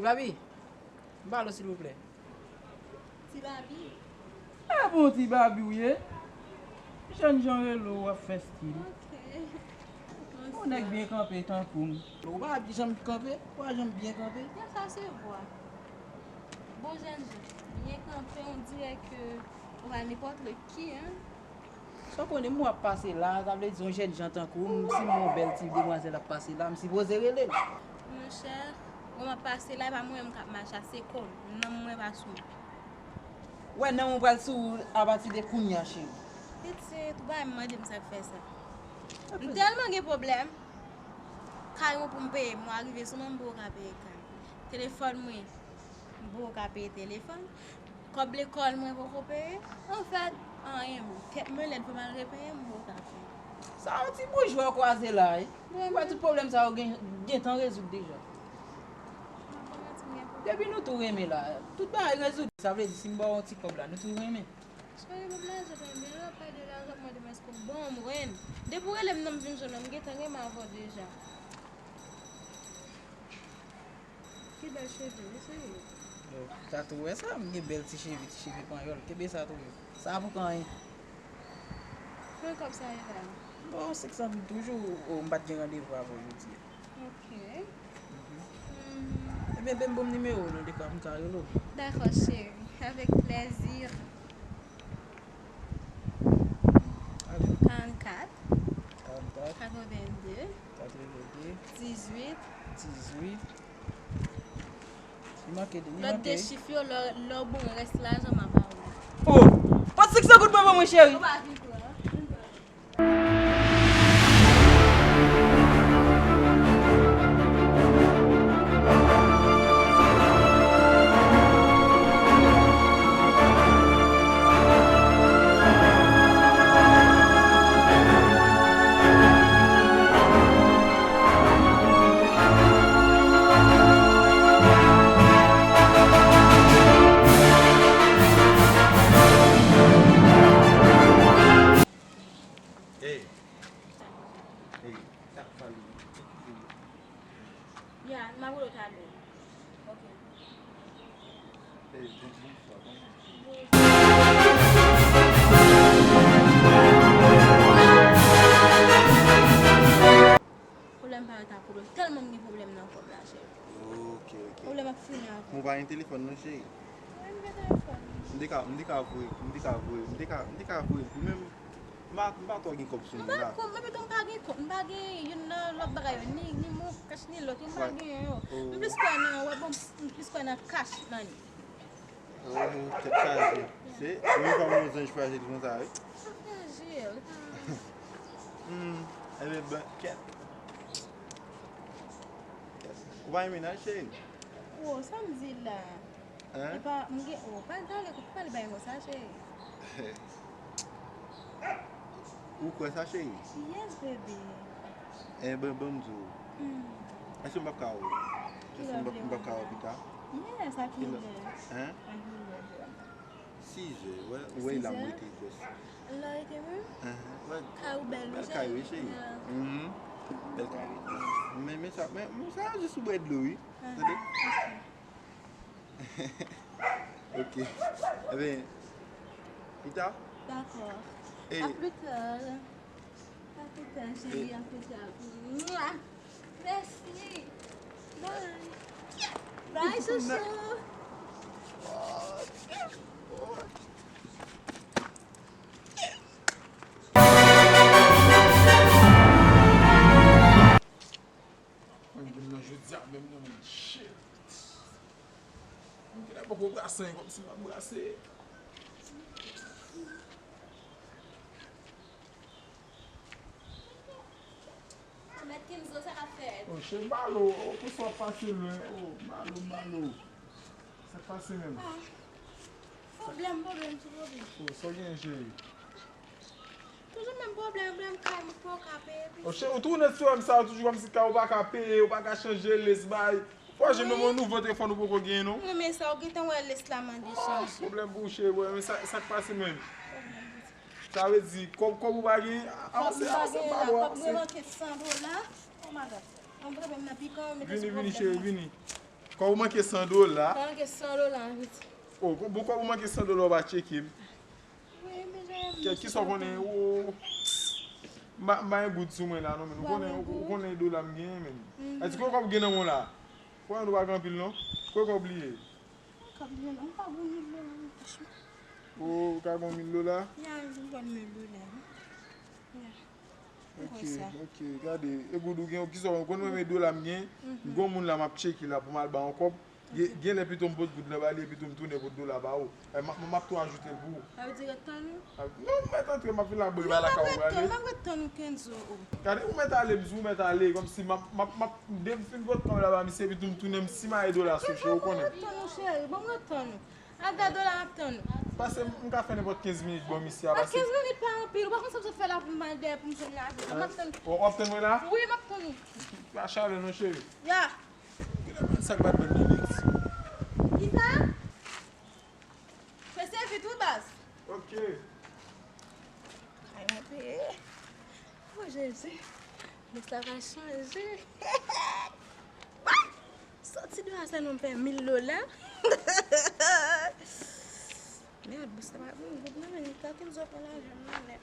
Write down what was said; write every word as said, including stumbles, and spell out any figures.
Babi, m pale w silvouplè. Ti Babi. E bon, Ti Babi w ye? Jènjan rele w, w ap fè stil. Ok. Yon nèg byen kanpe tankou m. Ou pa janm kanpe, ou pa janm byen kanpe. Sa se vwa. Bon jènjan, byen kanpe, on dirè ke ou pa nenpòt lè ki, en. Sa w konnen, m wè w ap pase la, sa vle di yon jènjan tankou m, si m wè yon bèl ti demwazèl ap pase la, m sipoze rele l. Monchè, wè m ap pase la, e pa mwen menm k ap mache a, se kò m, nanm mwen pa sou mwen. Wè, nanm ou pral sou ou apati de kounye a, cheri. Pitit, ou pa menm mande m sa k fè sa. M tèlman gen pwoblèm. Kay mwen pou m peye, mwa rive sou mwen, m poko ka peye kay. Telefòn mwen, m poko ka peye telefòn. Kòb lekòl mwen poko peye. Anfèt, anyen menm. Tèt mwen lèd, fò m al repeye, m poko ka peye. Sa yon ti boujwa w kwaze la, wi. Ou wè tout pwoblèm sa yo gen, gentan rezoud deja. Depi nou tou renmen la, tout bagay rezoud. Sa vle di si m ba w yon ti kòb la, nou tou renmen. Cheri, ban m lajan, tande, lè w ap pale de lajan, ap mande m èske w ban m, ren. Depi w rele m nan, m vin jwenn ou, m gentan renmen avè w deja. Ki bèl cheve, wi, cheri. Yo, ta tou wè sa, m gen bèl ti cheve, ti cheve panyòl. Kenbe sa tou. Sa pou kanyen. Konbyen kòb sa ye la? Bon, senk san goud toujou. O, m pa t gen randevou avè w jodi a. Ok. Ebyen, ben, ban m nimewo w, nan de ka, m ka rele w. Dakò, cheri. Avèk plèzi. Karannkat. Karannkat. Katrevennde. Katrevennde. Dizuit. Dizuit. Li manke de, li manke. Lòt de chif yo, lè, lè w ban m rès lajan, m a ba ou. O! Pòt senk san goud mwen ban mwen, cheri. Ou pa vin pran. Ey. Ey, sa k pale? Ya, m ap rele w talè. Ok. Ey, bon, bonswa, kòman w ye? Pwoblèm pa yo ta pwoblèm. Tèlman m gen pwoblèm nan kò m la, cheri. Ok, ok. Pwoblèm ap fini avè m. Ou pa gen telefòn non, cheri? Wi, m gen telefòn. M te ka, m te ka voye, m te ka voye, m te ka, m te ka voye pou menm. M pa, m pa twò gen kòb sou mwen la. M pa konn, men pito m pa gen kòb, m pa gen youn nan lòt bagay yo, ni, ni mon kach, ni lòt yo, m pa genyen yo. M plis kwè nan, wè, bon, m plis kwè nan kach nan li. Oh, tèt chaje. Se, ou menm kòm yon zanj frajil konsa, wi. Frajil. Hmm, enben, ben, kèt. Ou pa gen mennaj, cheri? Oh, sa m di la? Hein? Epa, m gen, oh, pa, talè, pa pale bagay konsa, cheri. Ou kwè sa, cheri? Yes, baby. Eh, ben, ban m di w. Hmm. Èske m p ap ka wè w? Èske m p ap, m p ap ka wè w pita? Yes, a kilè? Hein? A kilè? Sizè, wè, ou wè la m rete just. La rete menm? Hein, wè. Kay ou bèl, wi, cheri. Bèl kay, wi, cheri. Yeah. Mhm. Bèl kay, wi. Men, men sa, men, men sa, jis sou bwè dlo, wi. Tande? Ok. Ebyen, pita? Dakò. A pita. A pita, cheri, a pita. Mwa! Mèsi. Bye. Bye, chouchou. Mwen menm nan jodi a menm nan, men shit. Mwen genlè poko brase anyen kòmsi m ap brase. Mèt Kenzo, sa k ap fèt? Oh, cheri, Malo, oh, pouswa pase lwen, oh, Malo, Malo. Sa k pase menm? Ah. Pwoblèm, pwoblèm sou pwoblèm. Oh, sa w genyen, cheri? Toujou menm pwoblèm, pwoblèm kay, m poko ka peye. Oh, cheri, ou tounen sou M sa, toujou kòmsi kay ou pa ka peye, ou pa ka chanje lès bay. Fò jwenn yon nouvo telefòn ou poko genyen, non? Mwen, men sa, ou gentan wè lès la mande chanje. Pwoblèm pou ou, cheri, wè, men sa, sa k pase menm? Sa vle di, kòb, kòb ou pa gen, avanse, avanse, m pa wè, avanse. Kòb mwen manke san dola. Oh my God. Antre menm nan pikan, mete sou pwoblèm. Vini, vini, cheri, vini. Kòb ou manke san dola. Kòb manke san dola, vit. Oh, bon, kòb ou manke san dola, ou pa tcheke m. Wi, men jan Kè, kisa w konnen? Ou, m pa gen goud sou mwen la, non, men ou konnen, ou konnen dola m genyen, men. Èske kòb ou gen nan men w la? Kòb nou pa gen anpil, non. Kòb ou bliye? Kòb li, non, pa bon mil dola nan pòch mwen. Ou ka gen mil dola? Ya, m bon mil dola. Ya. Ok, ok, gade, e goud ou gen, ou ki sa, ou konn mwen men dola m gen, m gon moun la m ap tcheke la pou m al ba yon kòb. Gen lè pito m pot goud la ba li, pito m tounen pot dola ba ou. M ap tou ajoute l pou ou. Sa vle di ret tann ou? Non, m mèt antre, m ap vin la bri ba lakay ou prale. M ap ret tann ou kenzo. Gade, ou mèt ale, m di ou mèt ale, kòmsi m ap, m ap, m ap, depi m fin pot kòb la ba misye, pito m tounen, m simaye dola sou che, ou konnen. Ret tann ou, cheri, bon, m ret tann ou. Al gade dola, m ap tann ou. Pase m ka fè nenpòt kenz minit, bon, misye a pase. Kenz minit pa anpil, ou pa konn sa m sot fè la pou m al dèyè pou m jwenn lavi. M ap tann ou. W ap tann mwen la? Wi, m ap tann ou. Pa chalè non, cheri. Ya. Gade bann sa k bat bann Linux. Kisa? Fè se vit wi baz. Ok. Kay mwen peye. O Jezi. Bous la va chanje. Soti de a se non fè mil dola. Mèd, bous la pa bon goud nan men li ka kenzo pran lajan nan nèt.